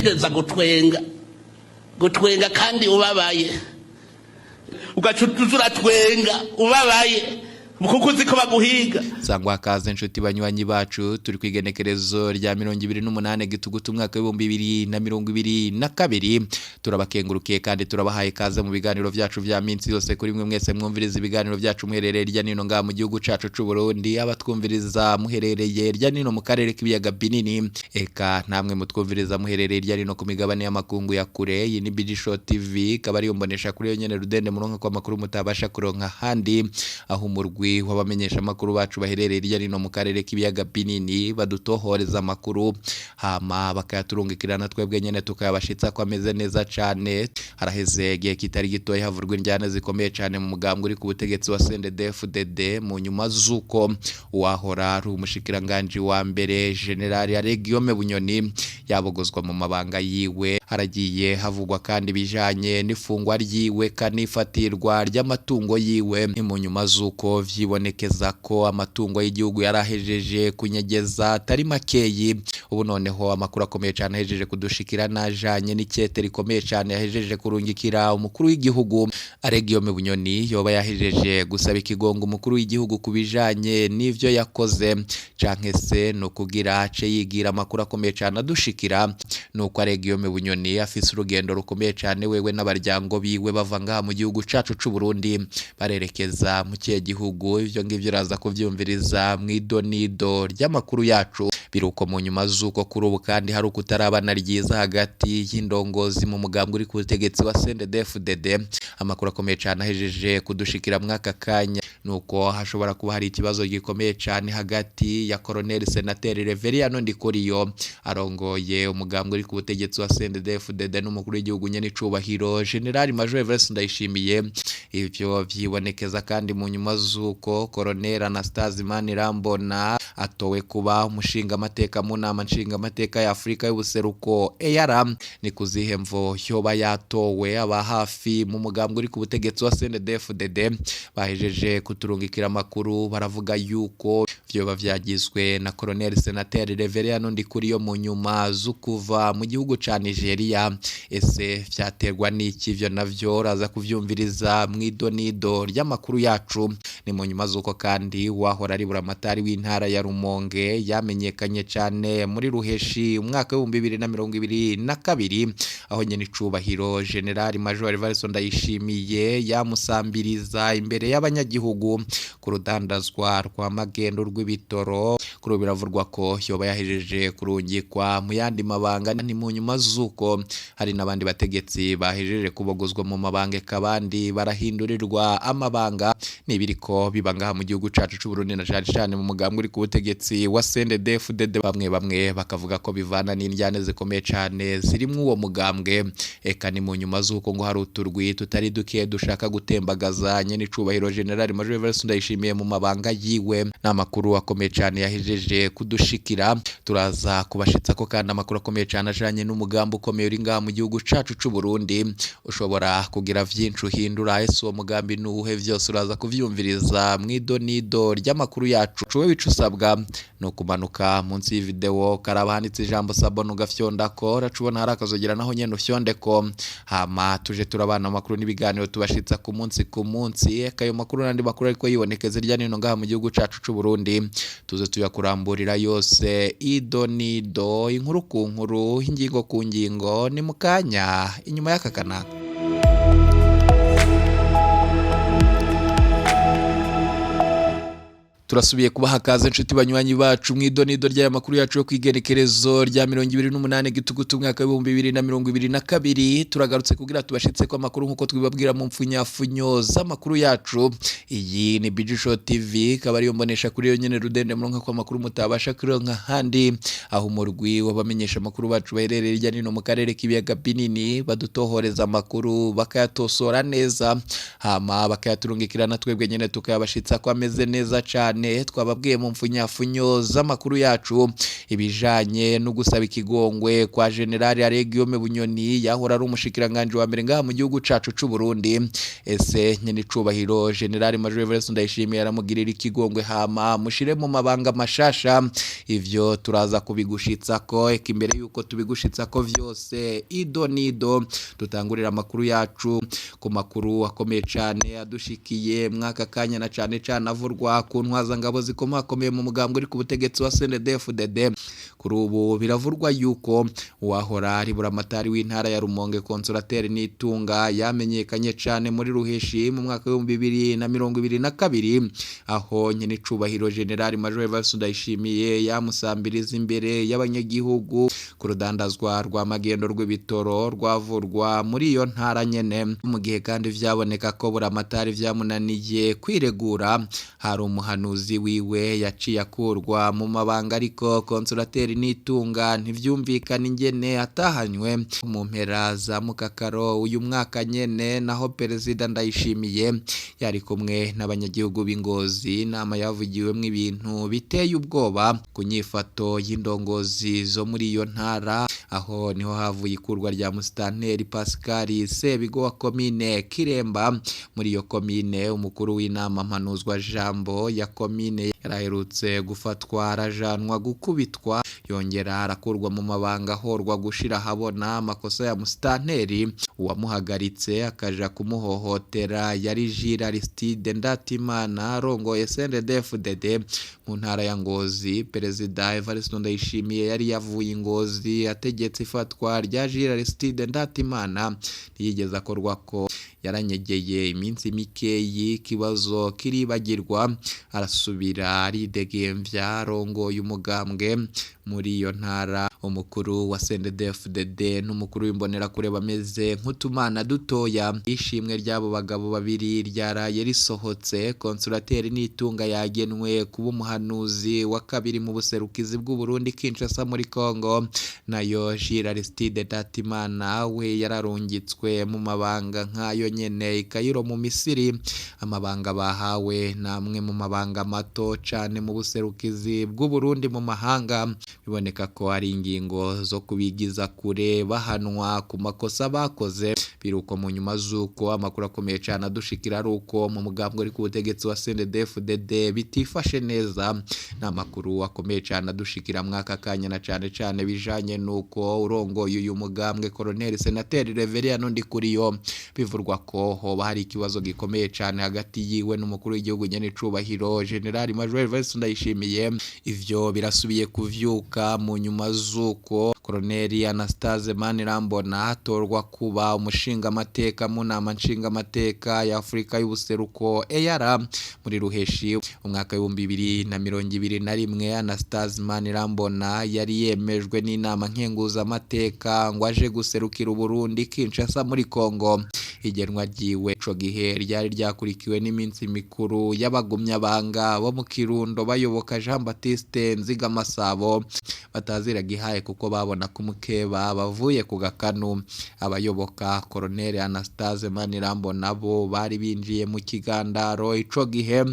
Utegereza gutwenga, gutwenga kandi ubabaye, ugaca uza uratwenga ubabaye kuko uzi ko baguhiga. Sangwa kaze nshuti banywanyi bacu, turi kwigenekerezo rya 28 gitugutu umwaka w'2022. Turabakengurukiye kandi turabahaye kaze mu biganiro vyacu vya minsi yose. Kuri mwe mwese mwumviriza ibiganiro vyacu muherereye irya nino ngaha mu gihugu cacu c'u Burundi, abatwumviriza muherereye irya nino mu karere k'ibiyaga binini, eka namwe mutwumviriza muherereye irya nino ku migabane y'amakungu ya kure. Iyi ni BG Show TV, ikaba ariyo mbonesha kuri yo nyene rudende muronka kwa makuru mutabasha kuronka handi, aho umurwi w'abamenyesha amakuru bacu baherereye hirya nino mu karere k'ibiyaga binini badutohoreza amakuru, hama bakayaturungikirana twebwe nyene tukayabashitsa ko ameze neza cane. Haraheze igihe kitari gitoya havurwa injyana zikomeye cane mu mugambwe uri ku butegetsi wa CNDD-FDD, mu nyuma z'uko uwahora ari umushikiranganji wa mbere General Guillaume Bunyoni yabogozwa mu mabanga yiwe. Haragiye havugwa kandi ibijanye n'ifungwa ryiwe kanifatirwa ry'amatungo yiwe, ni mu nyuma z'uko vyibonekeza ko amatungo y'igihugu yarahejeje kunyegeza atari makeyi. Ubu noneho amakuru akomeye cane ahejeje kudushikira najanye n'ikete rikomeye cane yahejeje kurungikira umukuru w'igihugu Guillaume Bunyoni, yoba yahejeje gusaba ikigongo umukuru w'igihugu kubijanye n'ivyo yakoze, canke se no kugira ace yigira. Amakuru akomeye cane adushikira nuko Guillaume Bunyoni afise urugendo rukomeye cane, wewe n'abaryango biwe bava ngaha mu gihugu cacu c'u Burundi barerekeza mu kihe gihugu. Ivyo ngivyo uraza kuvyumviriza mw'idonido ry'amakuru yacu. Biruko mu nyuma z'uko kuri ubu kandi hari ukutarabana ryiza hagati y'indongozi mu mugambwe uri ku butegetsi wa CNDD-FDD. Amakuru akomeye cane ahejeje kudushikira mw'aka kanya nuko hashobora kuba hari ikibazo gikomeye cane hagati ya Colonel Senateri Reveriyano Ndikuriyo arongoye umugambwe uri ku butegetsi wa CNDD-FDD n'umukuru w'igihugu nyene icubahiro General Major Evariste Ndayishimiye. Ivyo vyibonekeza kandi mu nyuma z'uko Colonel Anastase Manirambona atowe kuba umushingamateka mu nama nshingamateka ya Afurika y'ubuseruko EAR. Ni kuzihe mvo yoba yatowe? Aba hafi mu mugambwe uri ku butegetsi wa CNDD-FDD bahejeje kuturungikira amakuru, baravuga yuko vyoba vyagizwe na Colonel Senateri Reveriyano Ndikuriyo mu nyuma z'ukuva mu gihugu ca Nigeria. Ese vyaterwa n'iki? Ivyo navyo uraza kuvyumviriza mw'idonido ry'amakuru yacu. Ni mu nyuma z'uko kandi wahora ari buramatari w'intara ya Rumonge yamenyekanye cane muri Ruheshi umwaka w'2022, aho nyene icubahiro General Major Evariste Ndayishimiye yamusambiriza imbere y'abanyagihugu ku rudandazwa rwa magendo rw'ibitoro. Kuri ubu biravurwa ko yoba yahejeje kurungikwa mu yandi mabanga. Ni mu nyuma z'uko hari n'abandi bategetsi bahejeje kubogozwa mu mabanga, eka abandi barahindurirwa amabanga. Nibiriko biba ngaha mu gihugu cacu c'u Burundi na cane cane mu mugambwe uri ku butegetsi wa CNDD-FDD. Bamwe bamwe bakavuga ko bivana n'indyane zikomeye cane zirimwo uwo mugambwe, eka ni mu nyuma z'uko ngo hari uturwi tutari duke dushaka gutembagaza nyene icubahiro General Major Evariste Ndayishimiye mu mabanga yiwe. N'amakuru akomeye cane yahejeje kudushikira, turaza kubashitsa ko kandi amakuru akomeye cane ajanye n'umugambi ukomeye uri ngaha mu gihugu cacu c'u Burundi ushobora kugira vyinshi uhindura. Ese uwo mugambi nuwuhe? Vyose uraza kuvyumviriza mw'idonido ry'amakuru yacu. Wewe ico usabwa ni ukumanuka munsi y'ivideo karaba handitse ijambo sabone, ugafyondako, uraca ubona hari akazogera naho nyene ufyondeko, hama tuje turabana amakuru n'ibiganiro tubashitsa ku munsi ku munsi. Eka ayo makuru n'andi makuru ariko yibonekeza irya nino ngaha mu gihugu cacu c'u Burundi tuze tuyakuramburira yose idonido, inkuru ku nkuru, ingingo ku ngingo. Ni mu kanya inyuma y'aka kanaka. Turasubiye kubaha kaze nshuti banywanyi bacu mw'idonido ry'aya makuru yacu yo kwigenekerezo rya 28 gitugutu umwaka w'2022. Turagarutse kugira tubashitse ko amakuru nkuko twibabwira mu mfunyafunyo z'amakuru yacu. Iyi ni BG Show TV, ikaba ariyo mbonesha kuri yo nyene rudende muronka ko amakuru mutabasha kuronka handi, aho umurwi w'abamenyesha amakuru bacu baherereye hirya nino mu karere k'ibiyaga binini badutohoreza amakuru bakayatosora neza, hama bakayaturungikira na twebwe nyene tukayabashitsa ko ameze neza cane. cane twababwiye mu mfunyafunyo z'amakuru yacu ibijanye no gusaba ikigongwe kwa General Aregiome Bunyoni yahora ari umushikiranganje wa mbere ngaha mu gihugu cacu c'u Burundi. Ese nyene icubahiro General Major Evariste Ndayishimiye aramugirira ikigongwe hama mushire mu mabanga mashasha? Ivyo turaza kubigushitsako. Eka imbere yuko tubigushitsako vyose ido nido, dutangurira amakuru yacu ku makuru akomeye cane adushikiye mwaka kanya, na cane cane avurwa ku ntwaza ngabo zikomakomeye mu mugambwe uri ku butegetsi wa CNDD-FDD. Kuri ubu biravurwa yuko uwahora ari buramatari w'intara ya Rumonge Consolateur Nitunga yamenyekanye cane muri Ruheshi mu mwaka w'ibihumbi 2022, aho nyene icubahiro General Major Evariste Ndayishimiye yamusambiriza imbere y'abanyagihugu ku rudandazwa rwa magendo rw'ibitoro rwavurwa muri iyo ntara nyene. Mu gihe kandi vyaboneka ko buramatari vyamunaniye kwiregura, hari umuhanuzi wiwe yaciye akurwa mu mabanga, ariko Consolateur Nitunga ntivyumvikana ingene atahanywe. Mu mpera za mukakaro uyu mwaka nyene, naho Perezida Ndayishimiye yari kumwe n'abanyagihugu b'Ingozi, inama yavugiwemwo ibintu biteye ubwoba ku nyifato y'indongozi zo muri iyo ntara. Aho niho havuye ikurwa rya musitanteri Pascal Sebigo wa komine Kiremba muri iyo komine. Umukuru w'inama mpanuzwa jambo ya komine yaraherutse gufatwa arajanwa gukubitwa, yongera arakurwa mu mabanga ahorwa gushira ahabona amakosa ya musitanteri. Uwamuhagaritse akaja kumuhohotera yari Jules Aristide Ndatimana arongoye CNDD-FDD mu ntara ya Ngozi. Perezida Evariste Ndayishimiye yari yavuye Ingozi ategetse ifatwa rya Jules Aristide Ndatimana, ntiyigeze akorwa ko yaranyegeye iminsi mikeyi ikibazo kiribagirwa, arasubira aridegemvya arongoye umugambwe muri iyo ntara. Umukuru wa CNDD-FDD n'umukuru w'imbonerakure bameze nk'utumana dutoya. Ishimwe ry'abo bagabo babiri ryaraye risohotse. Consolateur Nitunga yagenwe kuba umuhanuzi wa kabiri mu buserukizi bw'u Burundi Kinshasa muri Congo, nayo Jules Aristide Ndatimana we yararungitswe mu mabanga nk'ayo nyene i Cairo mu Misiri. Amabanga bahawe namwe mu mabanga mato cane mu buserukizi bw'u Burundi mu mahanga. Biboneka ko ari ingingo zo kubigiza kure bahanwa ku makosa bakoze. Biruko mu nyuma z'uko amakuru akomeye cane adushikira ari uko mu mugambwe uri ku butegetsi wa CNDD-FDD bitifashe neza. N'amakuru akomeye cane adushikira mwaka kanya, na cane cane bijanye nuko urongoye uyu mugambwe Colonel Senateri Reverien Ndikuriyo bivurwa ko hoba hari ikibazo gikomeye cane hagati yiwe n'umukuru w'igihugu nyene icubahiro General Major Evariste Ndayishimiye. Ivyo birasubiye kuvyuka mu nyuma z'uko Colonel Anastase Manirambona atorwa kuba umushingamateka mu nama nshingamateka ya Afurika y'ubuseruko EAR muri Ruheshi umwaka w'ibihumbi 2021. Anastase Manirambona yari yemejwe n'inama nkenguzamateka ngo aje guserukira Uburundi Kinshasa muri Congo. Igenwa ryiwe ico gihe ryari ryakurikiwe n'iminsi mikuru y'abagumyabanga bo mu Kirundo bayoboka Jean Baptiste Nzigamasabo batazira gihaye kuko babona ko umukeba bavuye ku gakanu. Abayoboka Colonel Anastase Manirambona bo bari binjiye mu kigandaro ico gihe.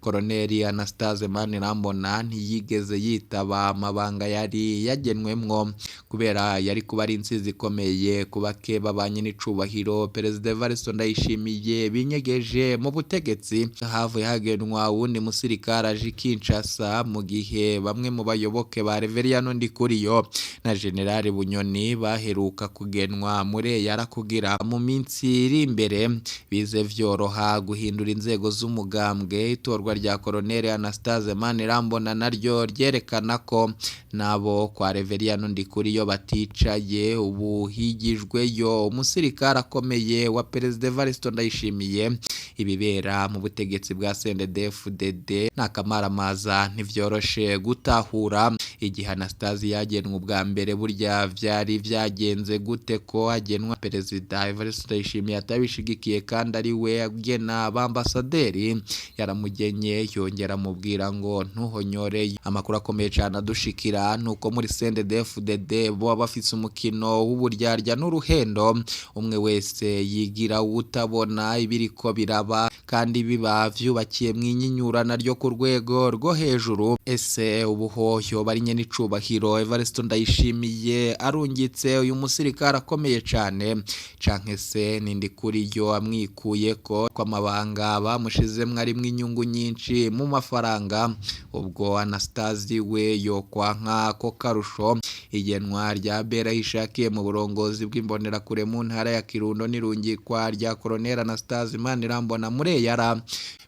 Colonel Anastase Manirambona ntiyigeze yitaba amabanga yari yagenwemwo kubera yari kuba ari intsinzi ikomeye ku bakeba ba nyenicubahiro Perezida Evariste Ndayishimiye binyegeje mu butegetsi. Havuye hagenwa uwundi musirikare aje i Kinshasa, mu gihe bamwe mu bayoboke ba Reverien Ndikuriyo na General Bunyoni baheruka kugenwa muri EAR kugira mu minsi iri imbere bize vyoroha guhindura inzego z'umugambwe. Itorwa rya Colonel Anastase Manirambona naryo ryerekana ko nabo kwa Reverien Ndikuriyo baticaye, ubu higijweyo umusirikare akomeye wa Perezida Evariste Ndayishimiye. Ibibera mu butegetsi bwa CNDD-FDD n'akamaramaza ntivyoroshe gutahura. Igihe Anastase yagenwe ubwa mbere burya vyari vyagenze gute ko agenwa Perezida Evariste Ndayishimiye atabishigikiye kandi ari we agena abambasaderi? Yaramugenye yongera amubwira ngo ntuhonyore. Amakuru akomeye cane adushikira nuko muri CNDD-FDD bo bafise umukino w'uburyarya n'uruhendo, umwe wese yigira utabona ibiriko biraba Kandi biba vyubakiye mwinyinyurana ryo ku rwego rwo hejuru. Ese ubuhohyo bari nyene icubahiro Evariste Ndayishimiye arungitse uyu musirikare akomeye cane, canke se nindi kuri yo amwikuye ko kwamabanga bamushizemwo arimwo inyungu nyinshi mu mafaranga? Ubwo Anastasi we yo kwanka ko karusho. Igenwa rya Bera Hishakiye mu burongozi bw'imbonerakure mu ntara ya Kirundo n'irungikwa rya Colonel Anastase Manirambona muri Eyara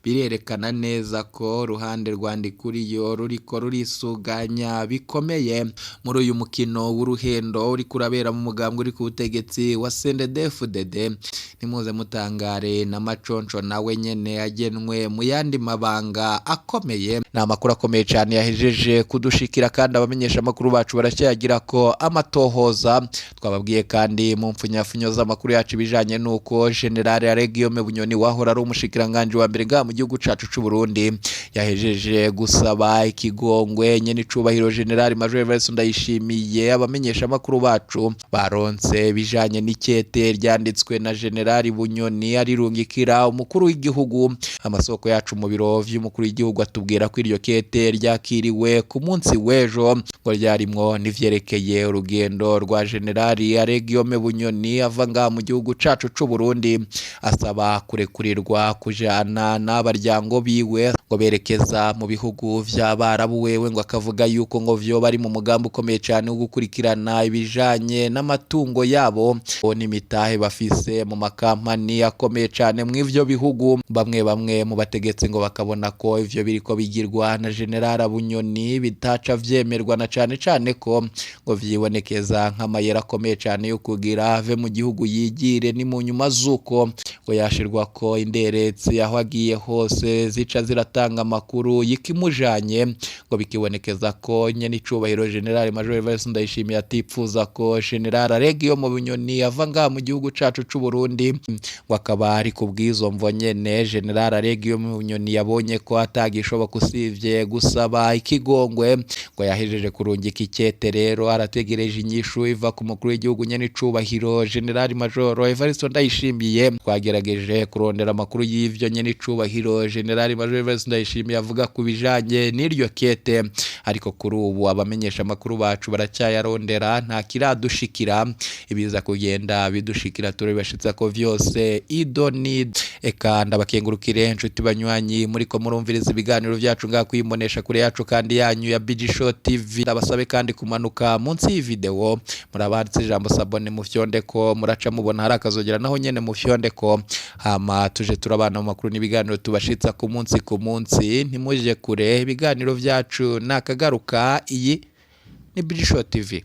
birerekana neza ko ruhande rwa Ndikuriyo ruriko rurisuganya bikomeye muri uyu mukino w'uruhendo uri kurabera mu mugambwe uri ku butegetsi wa CNDD-FDD. Nimuze mutangare na Maconco nawe nyene agenwe mu yandi mabanga akomeye. Ni amakuru akomeye cyane yahejeje kudushikira, kandi abamenyesha amakuru bacu baracyagira ko amatohoza. Twababwiye kandi mu mpfunyafunyo z'amakuru yacu ibijanye n'uko General Aregiyome Bunyoni wahora ari umushikiranganje wa mbere ngaha mu gihugu cacu c'u Burundi yahejeje gusaba ikigongwe nyene icubahiro General Major Evariste Ndayishimiye. Abamenyesha amakuru bacu baronse bijanye n'ikete ryanditswe na General Bunyoni arirungikira umukuru w'igihugu. Amasoko yacu mu biro vy'umukuru w'igihugu atubwira ko iryo kete ryakiriwe ku munsi w'ejo, ngo ryarimwo n'ivyerekeye urugendo rwa General Aregiyome Bunyoni ava ngaha mu gihugu cacu c'u Burundi asaba kurekurirwa kujana n'abaryango biwe ngo berekeza mu bihugu vy'Abarabu, wewe ngo akavuga yuko ngo vyo bari mu mugambi ukomeye cyane wo gukurikirana ibijanye n'amatungo yabo n'imitahe bafise mu makampani akomeye cyane mu ivyo bihugu. Bamwe bamwe mu bategetsi ngo bakabona ko ivyo biriko bigirwa na General Bunyoni bitaca vyemerwa, na cane cane ko ngo vyibonekeza nk'amayera akomeye cyane yo kugira ave mu gihugu yigire. Ni mu nyuma z'uko ngo yashirwa ko inderetsi aho agiye hose zica ziratanga amakuru y'ikimujanye, ngo bikibonekeza ko nyene icubahiro General Major Evariste Ndayishimiye atipfuza ko General Aregiyo mu Bunyoni ava ngaha mu gihugu cacu c'u Burundi. Ngo akaba ari kubw'izo mvo nyene General Aregiyo mu Bunyoni yabonye ko atagishoboka usivye gusaba ikigongwe, ngo yahejeje kurungika ikete. Rero arategereje inyishu iva ku mukuru w'igihugu nyene icubahiro General Major Evariste Ndayishimiye. Twagerageje kurondera amakuru y'ivyo nyene icubahiro General Major Evariste Ndayishimiye avuga ku bijanye n'iryo kete, ariko kuri ubu abamenyesha amakuru bacu baracyayarondera, nta kiradushikira. Ibiza kugenda bidushikira turabibashitsa ko vyose idoni. Eka ndabakengurukire inshuti banywanyi muriko murumviriza ibiganiro vyacu ngaha kwibonesha kure yacu kandi yanyu ya BG Show TV. Ndabasabe kandi kumanuka munsi y'ivideo murabanditse ijambo sabone mu fyondeko, muraca mubona hari akazogera naho nyene mu fyondeko, hama tuje turabana mu makuru n'ibiganiro tubashitsa ku munsi ku munsi. Ntimuje kure, ibiganiro vyacu nakagaruka. Iyi ni BG Show TV.